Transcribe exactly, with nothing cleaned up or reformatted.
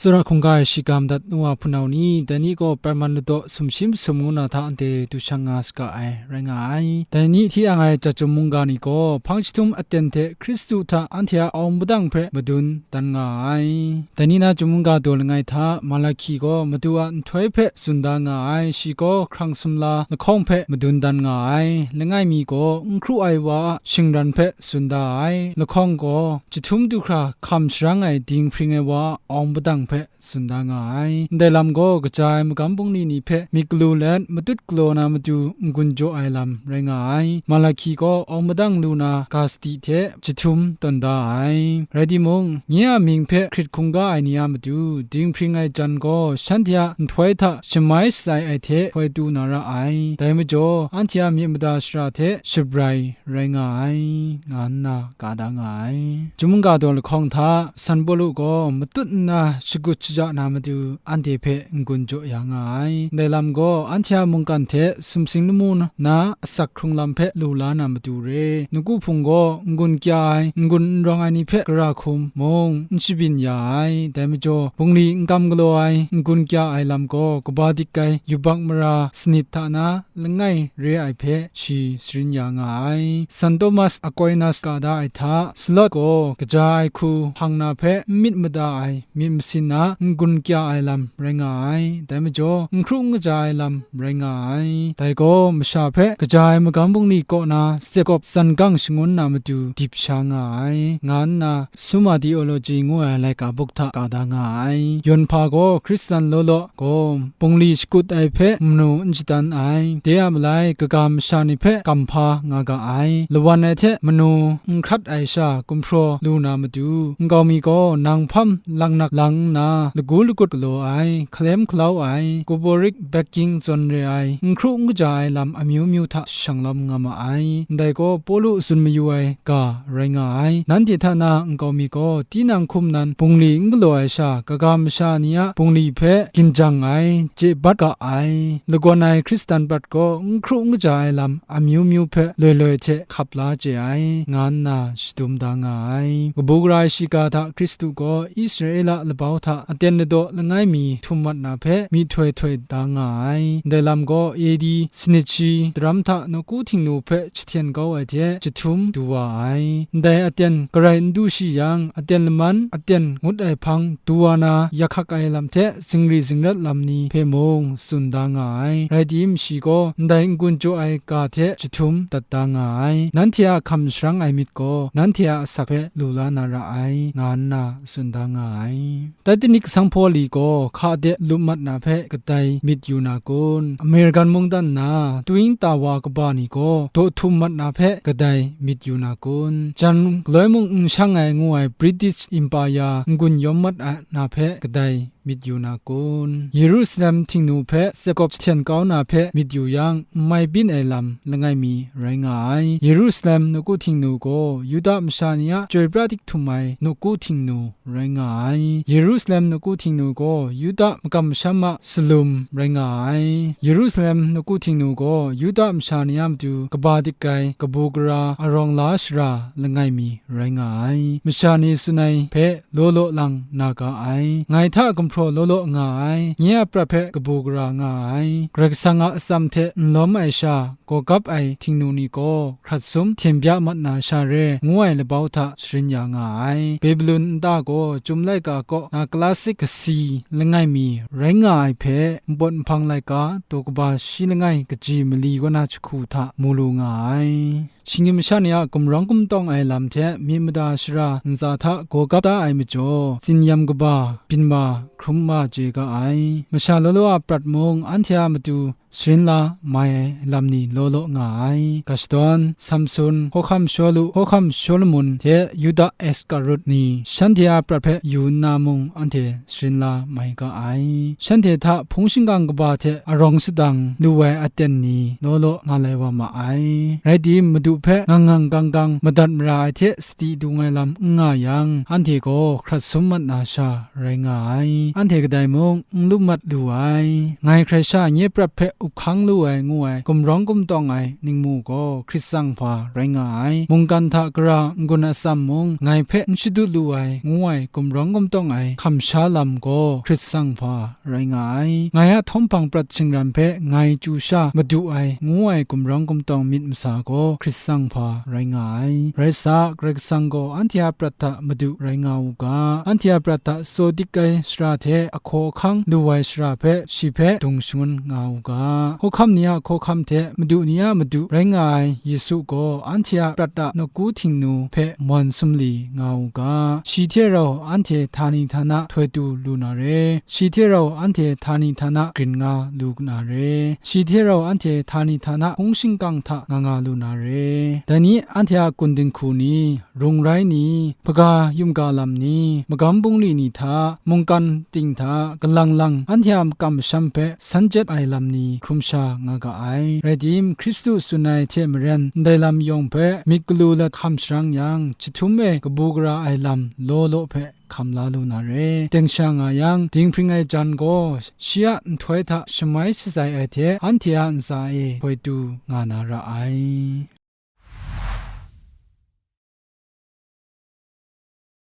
Tsawra hkungga e shiga madat nu wa hpunau ni, dai ni gaw Parman ladaw sumshi masum ngu na hta anhte du shang nga saga ai, rai nga ai. Dai ni hti yang ai chyum mungga ni gaw, hpang jahtum aten hte Hkristu hta anhte a awng padang hpe madun dan nga ai. Dai ni na chyum mungga daw langai hta, Malahki gaw Madu a nhtoi hpe tsun da nga ai, shi gaw hkrang sumla lahkawng hpe madun dan nga ai, langai mi gaw n hkru ai wa a shingran hpe tsun da ai, lahkawng gaw jahtum du hkra hkam sharang ai dinghpring ai wa a awng padang hpe tsun da nga ai. Ndai lam gaw kaja ai magam bungli ni hpe myit galu let matut galaw na matu n-gun jaw ai lam rai nga ai. Malahki gaw awng padang lu na ga sadi hte jahtum tawn da ai. Rai timung, nye a mying hpe hkrit hkungga ai ni a matu dinghpring ai jan gaw shanhte a nhtoi hta shamai shatsai ai hte hpoi tu na ra ai. Dai majaw, anhte a myit mada shara hte shabrai rai nga ai, nga nna ka da nga ai. Chyum mungga daw lahkawng hta, Sanpawlu gaw matut nna shagut shaja na matu anhte hpe n-gun jaw ya nga ai. Ndai lam gaw anhte a mungkan hte sumsing lamu na asak hkrung lam hpe lu la na matu re. Nawku hpung gaw n-gun kya ai, n-gun n rawng ai ni hpe gara hkum mung n shabyin ya ai. Dai majaw, bungli n kam galaw ai, n-gun kya ai lam gaw kaba dik ai yubak mara sanit hta na, langai re ai hpe shi sharin ya nga ai. San Tomas Aquinas ka da ai hta, Salawt gaw kaja ai hku hpang na hpe n myit mada ai myit masin a n-gun kya ai lam rai nga ai. Dai majaw, n hkru n kaja ai lam rai nga ai. Dai gaw masha hpe kaja ai magam bungli kaw na tsep kawp tsan gang shangun na matu dip sha nga ai, nga nna Summa Theology ngu ai laika buk hta ka da nga ai. Yawn hpa gaw Hkristan law law gaw, bungli shakut ai hpe manu n shadan ai, de a malai kaga masha ni hpe kam hpa nga ga ai, lawan ai hte manu n hkrat ai sha gumhpraw lu na matu, nkau mi gaw nang hpam laknak lang nna, lagu lagut galaw ai, hkalem hkalau ai, kabarik beking zawn re ai, n hkru n kaja ai lam amyu myu hta shang lawm nga ma ai. Ndai gaw Pawlu tsun mayu ai ga rai nga ai. Nanhte hta na nkau mi gaw, tinang hkum nan bungli n galaw ai sha, kaga masha ni a bungli hpe ginjang ai, chye bat ga ai, lagawn ai Hkristan prat gaw n hkru n kaja ai lam amyu myu hpe loi loi hte hkap la chye ai, nga nna shadum da nga ai. Kabu gara ai shiga hta Hkristu gaw Israela labau hta aten ladaw langai mi htum mat na hpe myihtoi htoi da nga ai. Ndai lam gaw A D sanit shi daram hta nawku Htingnu hpe jahten kau ai hte jahtum du wa ai. Ndai aten garai n du shi yang, aten laman aten ngut ai hpang du wa na, yak hkak ai lam hte zingri zingrat lam ni hpe mung tsun da nga ai. Rai tim, shi gaw ndai n-gun jaw ai ga hte jahtum dat da nga ai. Nanhte a hkam sharang ai myit gaw, nanhte a asak hpe lu la na ra ai, nga nna tsun da nga ai. Titanic sanghpaw li gaw hka de lup mat na hpe kadai myit yu na kun? American mungdan na twing ta wa kaba ni gaw daw htum mat na hpe kadai myit yu na kun? Jan galoi mung n shang ai ngu ai British Empire n-gun yawm mat ai na hpe kadai myit yu na kun? Yerusalem Htingnu hpe tsep kawp jahten kau na hpe myit yu yang, n mai byin ai lam langai mi rai nga ai. Yerusalem nawku Htingnu gaw Yuda masha ni a chyoi pra dik htum ai nawku Htingnu rai nga ai. Yerusalem nawku Htingnu gaw Yuda makam masham a salum rai nga ai. Yerusalem nawku Htingnu gaw Yuda masha ni a matu kaba dik ai kabu gara arawng la shara langai mi rai nga ai. Masha ni tsun ai hpe law law lang na ga ai. Ngai hta gumhpraw law law nga ai. Nye a prat hpe kabu gara nga ai. Karai Kasang a atsam hte n lawm ai sha, gawgap ai Htingnu ni gaw hkrat sum hten bya mat na sha re, ngu ai labau hta sharin ya nga ai. Babilon nta gaw Chyum laika kaw na classic kasi langai mi rai nga ai hpe, npawt nhpang laika daw kaba shi langai kaji mali kaw na jahku hta mu lu nga ai. Shinggyim masha ni a gumrawng gumtawng ai lam hte myit mada shara ntsa hta gawgap da ai majaw, tsinyam kaba, byin ma, hkrum ma chye ga ai. Masha law law a prat mung anhte a matu sharin la mai ai lam ni law law nga ai. Ga shadawn, Samson, hkawhkam Shawlu, hkawhkam Shawlumon hte Yuda Iskarut ni shanhte a prat hpe yu nna mung anhte sharin la mai ga ai. Shanhte hta hpung shingkang kaba hte arawng sadang lu ai aten ni law law nga lai wa ma ai. Rai tim, Madu hpe ngang ngang gang gang madat mara ai hte sadi dung ai lam n nga yang, anhte gaw hkrat sum mat na sha rai nga ai. Anhte kadai mung n lu mat lu ai. Ngai hkrai sha nye prat hpe up hkang lu ai ngu ai gumrawng gumtawng ai ningmu gaw Hkrit tsang hpa rai nga ai. Mungkan hta gara n-gun atsam mung ngai hpe n shadut lu ai ngu ai gumrawng gumtawng ai hkamsha lam gaw Hkrit tsang hpa rai nga ai. Ngai a htawm hpang prat shingran hpe ngai chyu sha madu ai ngu ai gumrawng gumtawng myit masa gaw Hkrit tsang hpa rai nga ai. Rai sa, Karai Kasang gaw anhte a prat hta madu rai nga u ga, anhte a prat hta tsaw dik ai shara hte ahkaw ahkang lu ai shara hpe shi hpe dung shangun nga u ga. Hkawhkam ni a hkawhkam hte madu ni a madu rai nga ai Yesu gaw anhte a prat a nawku htingnu hpe mawn sumli nga u ga. Shi hte rau anhte htani htana htoi tu lu na re. Shi hte rau anhte htani htana grin nga lu na re. Shi hte rau anhte htani htana hpung shingkang hta nga nga lu na re. Dai ni anhte a kun dinghku ni, rung rai ni, hpaga yum ga lam ni, magam bungli ni hta, mungkan ting hta, galang lang anhte a makam masham hpe san jat ai lam ni hkrum sha nga ga ai. Rai tim, Hkristu tsun ai hte maren, ndai lam yawng hpe myit galu lat hkam sharang yang, jahtum e kabu gara ai lam law law hpe hkam la lu na re. Teng sha nga yang, dinghpring ai jan gaw shi a nhtoi hta shamai shatsai ai hte, anhte a ntsa e htoi tu nga na ra ai.